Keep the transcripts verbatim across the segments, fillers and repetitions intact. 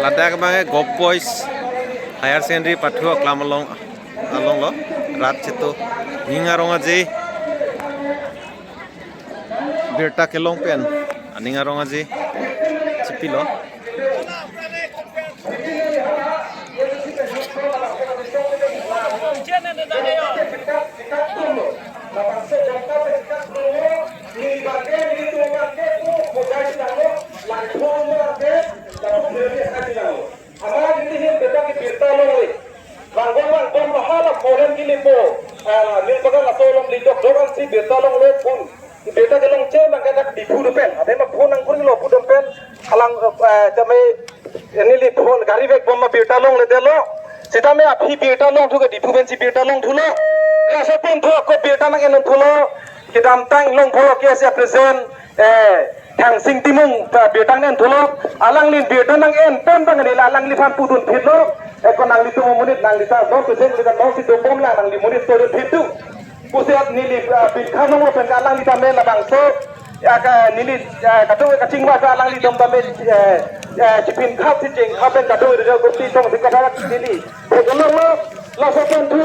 Ladak abang ke Govt Boys Higher Secondary pathu aklam along, alonglo. Rat chetu ning arong aji birta kelong pen aning arong aji chepilo. Amat nelihin birta ke birta longle. Vangbom vangbom bahala foreign ke lipo. Ah, neli bagan laso along lijok doran si birta longlo pun. Birta kelong che nang kadak Diphu do pen. Ade ma phone nang kurilo pu dom pen. Alang, eh, tame neli phone gari vekbom ma birta longledetlo. Sitame aphi birta longthu ke Diphu pensi birta longthulo. Laso pen thu ako birta nang-en thulo. Kedamtang Longpho K S A president, eh, Thangsing Timung ta birta nang-enthulo. Alangli birta nang-en pen bang neli alangliphan pudun phitlo. Eko nanglitum amonit nangli ta non present kita non si dobom la nangli monit pudun phitlo. Pusi ap neli, ah, bin khanong lo pen alangli tame labangso. Ya ka neli, ah, kadung kachingvai ta alanglitum tame, eh, eh, chipin khap si chingkhap pen kadung ri kurti tong si kadarak neli. Pudun lo, laso pen thu.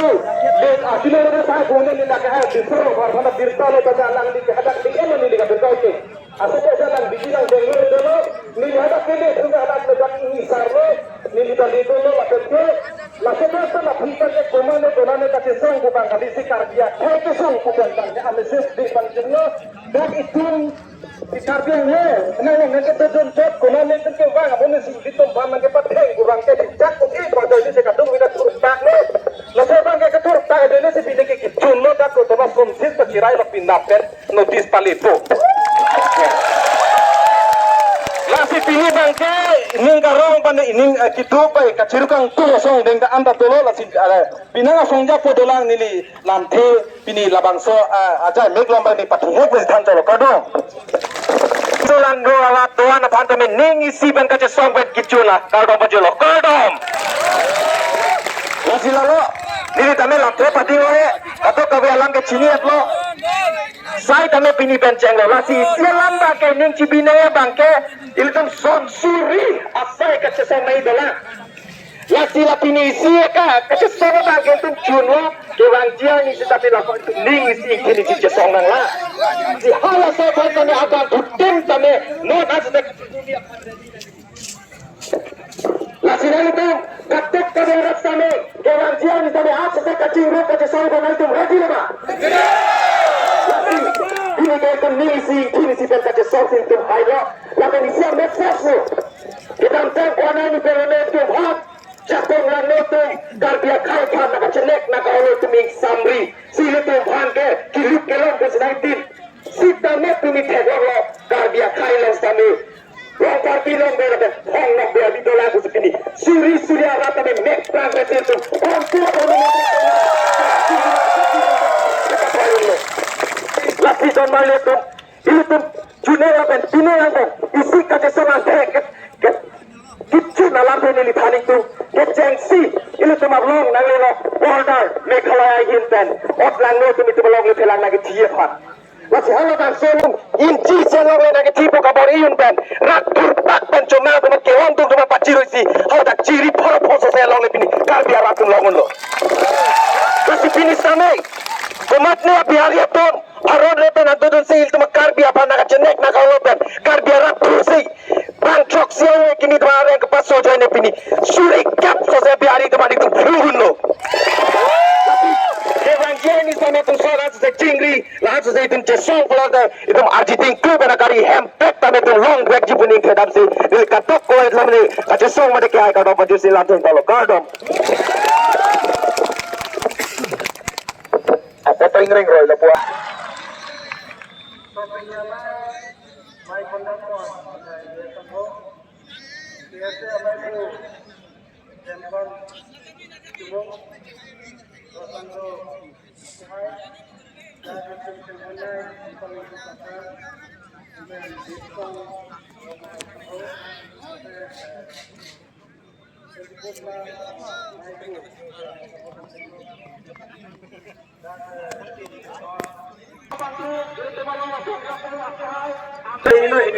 Le, ah, kilo le sa kung neli la ka hai, bin soro, bar, bar, birta lo ta alangli ke hadak di elo neli ka birta ke. Asal ko jalan biji lang denglo dolo, neli hadak kele, sudah hadak ledak ini sarlo, neli tadi dolo, lapen ke, lapen ke, lapen ke, komat ne, komat ne, kachesong pu bang kali si Karbi akhai kesong pu bang bang, ya, ameses di bang jenglo, dan itum, di Karbi ang he, nang nang ke tejun jot, komat ne, ke bang, amun si itum bang, nang ke pateng, pu bang ke, jak, oke, pada ini saya kadung, kita turun tak ne, lapen bang ke, ketur tak, ada ne, si bini ke, kijun lo, dak, ko, Thomas Komsil, pakirai, lo, pindapen, notice palipo. Lasi pini bang ke ning karong pen ning, eh, kitu pai kachiruk kangtung asong deng ta anta dolo lasi, eh, pinang asong japo dolang neli lamthe pini labangso, eh, ajai mek lam bang ni pathumuk besi than cholo kardom. Dolang do alat doan aphan tame ning isi bang kachesong pen kichula kardom pajolo kardom. Lasi lalo neli tame lamthe padi ore katok kabe alam ke chini atlo. Sai tame pini pen chenglo. Lasi isi alam bang ke ning chibine bang ke ilitum son suri asai kachesong nai dolang. Lasi la pini isi ka kachesong bang ke ilitum chunlo kevangji arni si tapi la ning isi kini si chesong nanglang. Si hala sai bang tame abang putin tame non asai Lasi nanglitum katok kabe rat tame, kevangji arni tame, asai kachingrum kachesong ko nanglitum ready lo ma? Lasi, pini ke itum ning isi, pini si pen kachesong si itum hailo, lapen isi a message lo. Kedamtang kona ni pelo ne itum hat, chatong lang ne itum, Karbi akhai aphan nangkachenek nangkaholo itum ing samri, si ilitum aphan ke, kilut kelong ke sinai din. Sitame pini theklonglo, Karbi akhai along sitame. Rong party along ber ber, hong nok ber di dolang pusi pini. Suri suri arat tame mek prang resi tu. Ontu ontu. Lasi don malitum. Ilitum june aben pini aben. Isi kachesong angthek. Kichun alam pen neli thaning tu. Kechengsi. Ilitum arlong nanglelo. Border Meghalaya ahin pen. Ot langno tum itum along le thelang nangkethi aphan. Lasi halabangso along inchi si along le nangkethi pu kabor-i un pen rat thurpak pen chomang pen kewang tung tum pachirui si hadak chiri phoro phoso si along le pini Karbi arat atum long unlo. Lasi pini sitame komatne Bihari atum aron le pen adodun si ilitum Karbi aphan nangkachenek nangkaholo pen Karbi arat thursi bang throksi ave kini dua reng kepaso ajoine pini suri kep sose Bihari atum aning tum phlu unlo. Kevangji arni sitame itum sorat sose chingri, lahat sose itum chesong pulotangte itum arjiting klu bena kari hempek tame itum longvekji pu ning kedam si neli katok ko itum ne kachesong mate ke ai kardom pajirsi lamthe palo kardom. Apa ta ingreng roi lapu-an.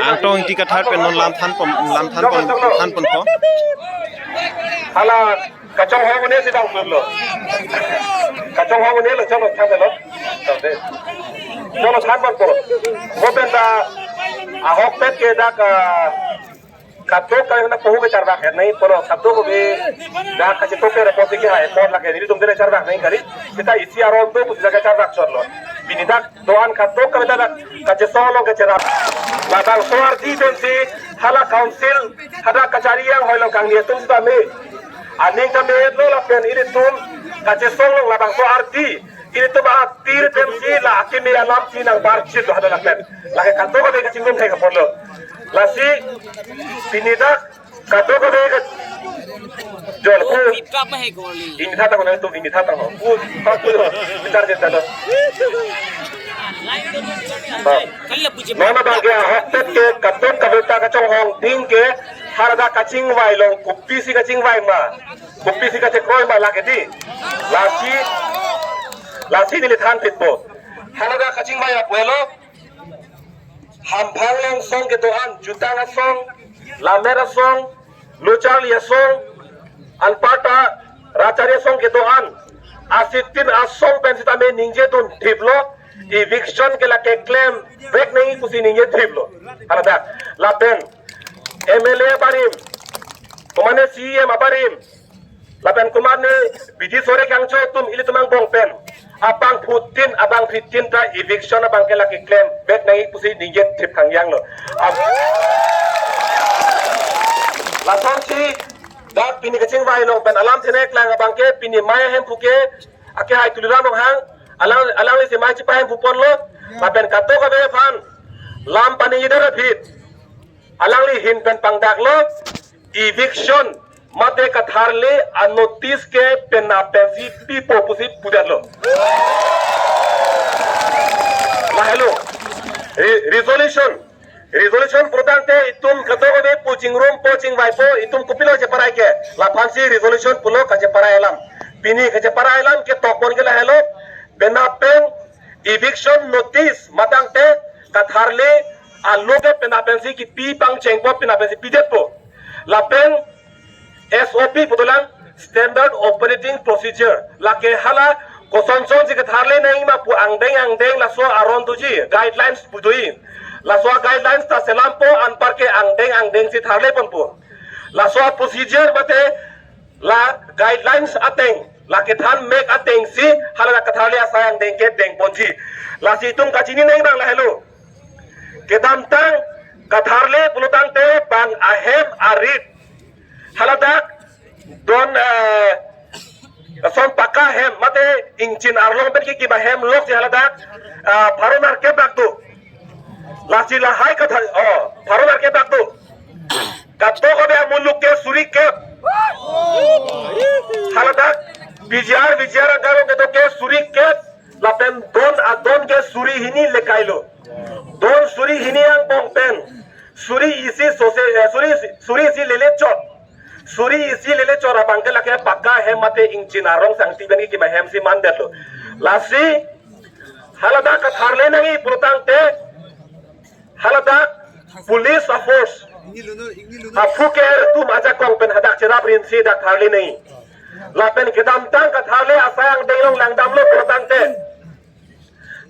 Angtong Ingti Kathar pen non lam than pon, lam than pon, than ponpo. Hala kachonghong un-e si dang lo. Kachonghong un-e lo, cholo than lo. Cholo than ponpo. Mo pen ta ahokpet ke dak, ah, kadokave na pohu kacharvak he nai pulo, kadokave dak kachetope report ke hai report lake nelitum dere charvak nai kali. Seta isi aron do pusi dak kacharvak chotlo. Pini dak do-an kadokave ta dak kachesong along kacherap. Labangso ardi pensi hala council hadak kachari anghoi along kangni atum sitame aning tame lo lapen ilitum kachesong along labangso ardi ilitum atir pensi la akimi alam si nangbarchit do hadak lapen lake kadokave kachingrum hai kaponlo. Lasi pini dak kadokave ka jol ku. Imitha tang ho, imitha tang ho. Ku, ku, ku, bitar jeta lo. Ba. Mama bangke ahokpet ke kadokave ta kachonghong ding ke hala dak kachingvai along kopisi kachingvai ma, kopisi kachekroi ma lake di. Lasi, lasi neli than pitpo. Hala dak kachingvai apulo. Hamphang along asong kedo-an, jutang asong, lammet asong, lo charli asong, anparta rat chari asong kedo-an, asitin asong pen sitame ningje dunthiplo, eviction ke lake klemvek nangji pusi ningje thiplo. Hala dak, lapen M L A abarim, komane C E M abarim, lapen komane bidi sore kangcho atum ilitum angbong pen abangphutin abangphittin ta eviction abangke lake klemvek nangji pusi ningje thip khangjang lo. Ab-, lasonsi dak pini kachingvai along pen alam thenek lang abangke pini mei ahemphu ke ake hai Tuliram Ronghang alang, alanglisi mei chepahemphu ponlo lapen kadokave aphan lam pani jidar aphi alangli ahin pen pangdaklo, eviction mate katharle anotice ke penap pensi pipo pusi pudetlo. Lahelo. Re-, resolution. Resolution putangte itum kadokave pu chingrumpo chingvaipo itum kopilo cheparai ke. Laphansi resolution pulo kacheparai alam. Pini kacheparai alam ketok pon ke lahelo. Penap pen eviction notice matangte katharle aloke penap pensi kipi pangchengpo penap pensi pidetpo. Lapen S O P pudolang, Standard Operating Procedure. Lake hala kosonsonsi katharle nangji ma pu angdeng angdeng laso aron doji, guidelines pu doji. Laso guidelines ta selampo anparke angdeng angdengsi tharle ponpo. Laso procedure mate la guidelines ateng, la kethan mek atengsi hala katharle asai angdeng ke deng ponji. Lasi itum kachini nangji abang lahelo. Kedamtang katharle pulotangte bang ahem arit. Haladak don, eh, lason pakka ahem mate ingchin arlong pen kekima ahem loksi haladak, ah, pharo nerkep bak do. Lasi lahai kathar, oh, pharo nerkep bak do. Kadokave amuluk ke suri kep. Haladak P G R, V G R agarong kedo ke suri kep. Lapen don adon ke suri hini lekailo. Don suri hini angbong pen suri isi sose, eh, suri, suri isi lele chot. Suri isi lele chot abangke lake pakka ahem mate ingchin arlong sangti pen kekima ahemsi mandetlo. Lasi haladak katharle nangji pulotangte haladak police a-force aphu ke atum ajakong pen hadak cherap rinsi dak tharle nangji. Lapen kedamtang katharle asai angdeng along langdamlo pulotangte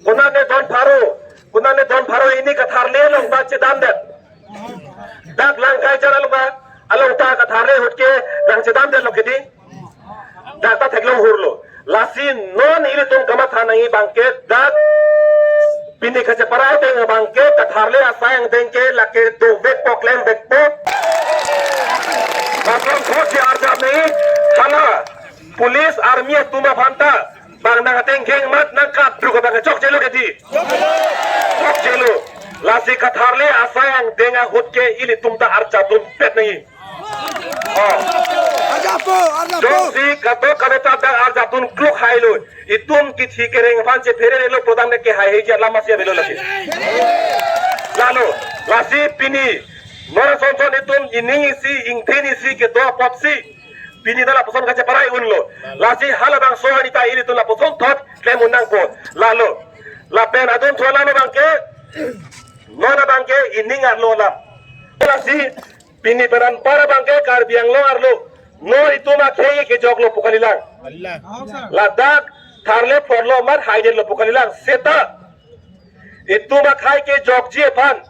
konane don pharo, konane don pharo hini katharle along ba chedamdet. Dak Langkaijan along ba, along ta katharle ahut ke lang chedamdetlo kedi. Dak ta theklong hurlo. Lasi non ilitum kamatha nangji abangke dak pini kacheparai ateng abangke katharle asai angdeng ke lake dovekpo klemvekpo. Lason thotsi arjap nangji hala police army atum aphanta bang nang ateng kheng mat nang kapruk abang chokchelo kedi. Chokchelo. Lasi katharle asai angdeng ahut ke ilitum ta arjapdunpet nangji. Oh. Arjappo, arjappo. Jongsi kadokave ta dak arjapdun klok hailo. Itum kithi kereng aphan chepherelo prodang ne kehai heji alam masi avelo lasi. Lalo, lasi pini non asonson itum ining isi, ingthin isi kedo apotsi Pini ta lapuson kacheparai unlo. Lasi halabangso arni ta ilitum lapuson thot klem un nangpo. Lalo. Lapen adunthu alam abangke, non abangke ining arlo alam. Lasi pini pen anpar abangke Karbi Anglong arlo non itum akhei kejoklo pu kalilang. Ladak tharle phorlo amat haidetlo pu kalilang. Seta itum akhei kejokji aphan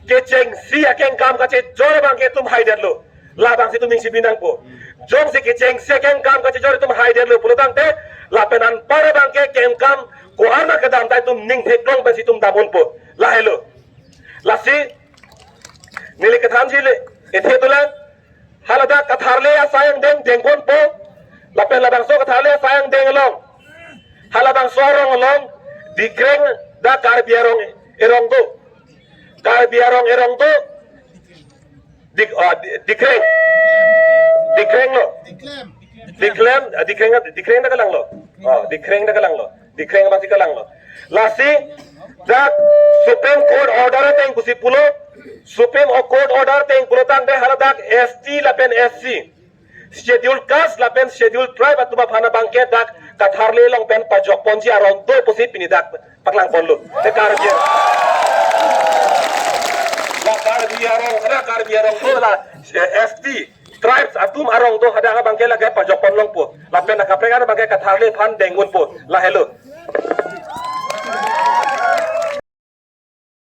kechengsi akengkam kachejor abangke itum haidetlo. Labangsi itum ningsipi nangpo. Jongsi kechengsi akengkam kachejor itum haidetlo pulo tangte, lapen anpar abangke kengkam ko-an kedam ta itum ning theklong pensi itum dam unpo. Lahelo. Lasi neli kethanji le, ethe tulang, haladak katharle asai angdeng dengponpo. Lapen labangso katharle asai angdeng along, halabangso arong along Dikreng, dak Karbi arong erong do. Karbi arong erong do. Dik, ah, di- Dikreng. Dikreng lo. Diklem. Diklem, ah, Dikreng, Dikreng dak kelanglo. Oh, Dikreng dak kelanglo. Dikreng abangsi kelanglo. Lasi dak Supreme Court order ateng pusi pulo. Supreme Court order ateng pulo tangte haladak S T lapen S C, Schedule Caste lapen Schedule Tribe atum aphan abangke dak katharle along pen pajokponji arong do pusi pini dak paklangponlo. Te Karbi, la Karbi arong, la Karbi arong do, la, eh, S T, tribes atum arong do, hadak abangke lake pajokpon longpo. Lapen akaprek an abangke katharle aphan deng unpo. Lahelo.